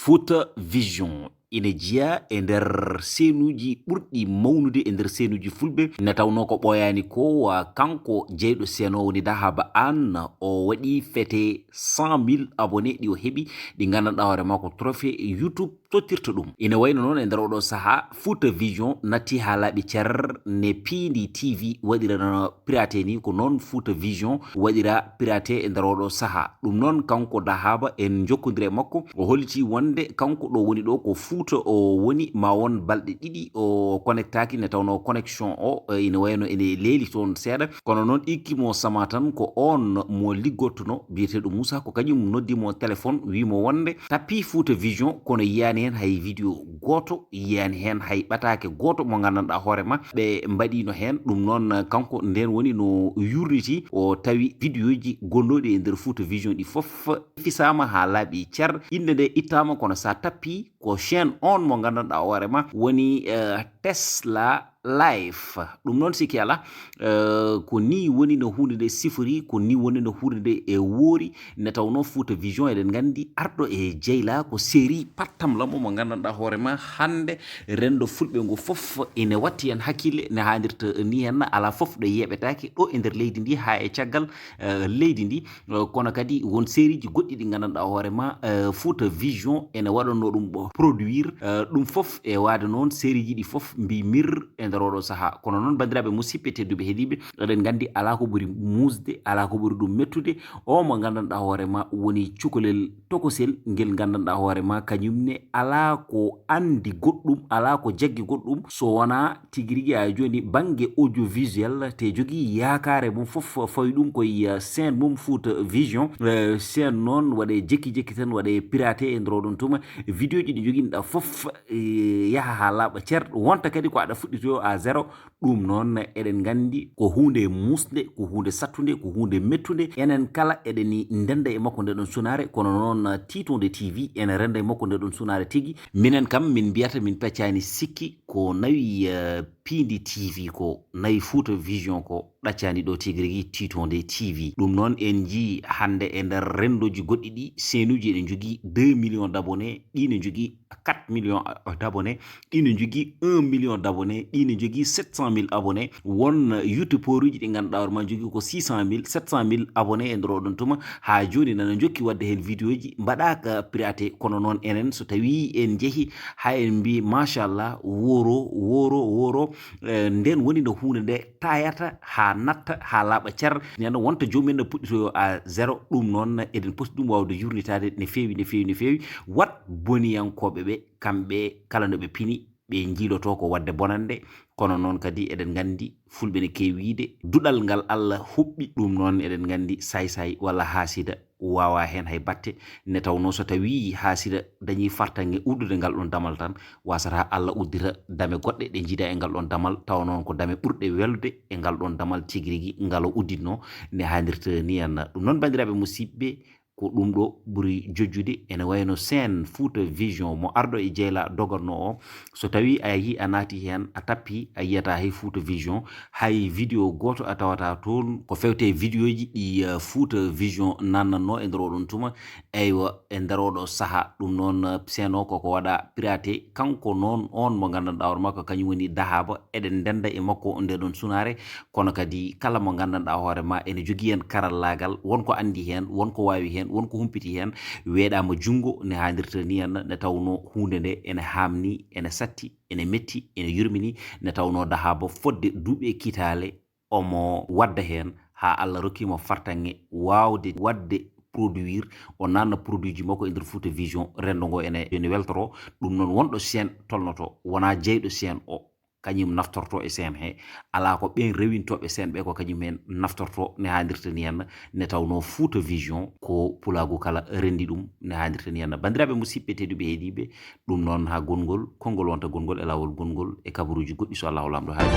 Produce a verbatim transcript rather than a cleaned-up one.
Fouta Vision ina jeyaa e nder seenuuji ɓurɗi mawnude e nder seenuuji fulɓe, nde tawnoo ko ɓooyaani ko, ah, kanko jeyɗo seenoowo woni Dahaba Aan, o waɗi fete cent mille abonnés ɗi o heɓi, ɗi nganndanɗaa hoore maa ko trophée YouTube tottirta ɗum. Ina wayno noon e nder oɗo sahaa, Fouta Vision natti haa laaɓi cer, ne piindi T V waɗira no pirate ni, ko noon Fouta Vision waɗira pirate e nder oɗo sahaa. Ɗum noon, kanko Dahaba, en njokkondiri e makko, o holliti wonde kanko ɗo woni ɗo ko Fouta o woni, ma won balɗe ɗiɗi o connectaaki, nde tawnoo connexion o, eh, ina wayno ene leeli toon seeɗa. Kono noon, ikki mo sama tan, ko oon mo liggottuno, biyeteeɗo Moussa, ko kañum noddi mo téléphone, wii mo wonde tappii Fouta Vision, kono yiyaani heen hay vidéo gooto, yiyaani heen hay ɓataake gooto mo nganndanɗaa hoore ma ɓe mbaɗiino heen. Ɗum noon, kanko ndeen woni no yurniti, o tawi vidéoji gonnooɗi e nder Fouta Vision ɗi fof fisaama haa laaɓi cer. Innde nde ittaama, kono so a tappii, ko chaîne on mo nganndanɗaa hoore ma woni, eh, Tesla Life. Ɗum noon, sikki alaa, eh, ko nii woni no huunde nde sifori, ko nii woni no huunde nde e woori. Nde tawnoo Fouta Vision, eɗen nganndi, arɗo e jeyla ko série pattamlamo mo nganndanɗaa hoore ma hannde renndo fulɓe ngo fof ene watti heen hakkille, ne haaɗirta nii heen, alaa fof ɗo yeeɓetaake ɗo e nder leydi ndi haa e caggal, eh, leydi ndi. Eh, kono kadi won sérieji goɗɗi ɗi nganndanɗaa hoore ma, eh, Fouta Vision ene waɗanno ɗum produire, eh, ɗum fof e waade noon sérieji ɗi fof mbi mir e nder oɗo sahaa. Kono noon, banndiraaɓe musidɓe tedduɓe heɗiiɓe, eɗen nganndi alaa ko ɓuri muusde, alaa ko ɓuri ɗum mettude. O mo nganndanɗaa hoore ma woni cukalel tokosel ngel nganndanɗaa hoore ma kañum ne alaa ko anndi goɗɗum, alaa ko jaggi goɗɗum so wonaa tigi rigi haa jooni bannge audiovisuel, te jogii yaakaare mum fof fawi ɗum koye, eh, chaîne mum Fouta Vision. Eh, chaîne noon waɗe jekki jekki tan, waɗe pirate e nder oɗon tuma. Vidéoji ɗi joginɗa fof, eh, yaha haa laaɓa cer, wonta kadi ko aɗa fuɗɗitoyo à zéro. Ɗum noon, eɗen nganndi ko huunde muusnde, ko huunde sattunde, ko huunde mettunde. Enen kala eɗen ndenda e makko nde ɗon sunaare, kono noon Tiitonde T V ene renda e makko nde ɗon sunaare tigi. Minen kam, min mbiyata min peccaani sikki ko nawi, eh, piindi T V ko, nawi Fouta Vision ko, ɗaccaani ɗo tigi rigi Tiitonde T V. Ɗum noon, en njii hannde e nder renndooji goɗɗi ɗi, seenuuji eɗen njogii deux millions d'abonnés, ɗi ne njogii quatre millions d'abonnés, ɗi ne njogii un million d'abonnés, ɗi ne njogii sept cent mille abonnés. Won youtubeuruuji ɗi ngannduɗaa hoore ma njogii ko six cent mille, sept cent mille abonnés e nder oɗon tuma. Haa jooni nana njokki waɗde heen vidéoji mbaɗaaka pirate, kono noon enen so tawii en njehi haa en mbii machallah, wooro, wooro, wooro, eh, nden woni no huunde nde taayata haa natta, haa laaɓa cer. Nden wonta joomum en no puɗɗitoyo à zéro, ɗum noon eɗen poti ɗum waawde yurnitaade no feewi, no feewi, no feewi. Wat boniyankooɓe ɓe, kamɓe kala no ɓe pini, ɓe njiilotoo ko waɗde bonannde, kono noon kadi eɗen nganndi fulɓe ne keewi wiyde, duɗal ngal Allah huɓɓi, ɗum noon eɗen nganndi saay-saay walla haasida waawaa heen hay batte, nde tawnoo so tawii haasida dañii fartaŋŋe uddude ngal ɗoon damal tan, waasata Allah uddita dame goɗɗe ɗe njiida e ngal ɗoon damal, tawa noon ko dame ɓurɗe welde e ngal ɗoon damal tigi rigi ngal o udditnoo, nde haaɗirta nii en. Ɗum noon, banndiraaɓe musidɓe, ko ɗum ɗo ɓuri jojjude, ene wayno chaîne Fouta Vision mo arɗo e jeyla doganno o. So tawii a yahii a naati heen, a tappii, a yiyata hay Fouta Vision, hay vidéo gooto a tawata toon. Ko fewte vidéoji ɗi, eh, Fouta Vision nannanno e nder oɗon tuma. Eywa, e nder oɗo saha, ɗum noon, eh, chaîne o koko waɗa pirate. Kanko noon, on mo nganndanɗaa hoore makko, kañum woni Dahaba. Eɗen ndenda e makko nde ɗon sunaare. Kono kadi kala mo nganndanɗaa hoore ma ene jogii heen karallaagal, won ko anndi heen, won ko waawi heen, won ko humpiti heen, weeɗaama junngo ne haaɗirta nii en, nde tawnoo huunde nde ene haamni, ene satti, ene metti, ene yurmini, nde tawnoo Dahaba fodde duuɓi e kitaale omo wadda heen haa Allah rokki mo fartaŋŋe waawde waɗde produire, o nanna produitji makko e nder Fouta Vision, renndo ngo ene, ene weltoro. Ɗum noon, wonɗo chaîne tolnoto, wonaa jeyɗo chaîne o. Kañum naftorto e chaîne he. Alaa ko ɓeen rewintooɓe chaîne ɓe ko kañum heen naftorto ne haaɗirta nii en, nde tawnoo Fouta Vision ko pulaagu kala renndi ɗum ne haaɗirta nii en. Banndiraaɓe musidɓe tedduɓe heɗiiɓe, ɗum noon haa gonngol, konngol wonta gonngol e laawol gonngol e kabaruuji goɗɗi so Allahu Laamɗo haaji.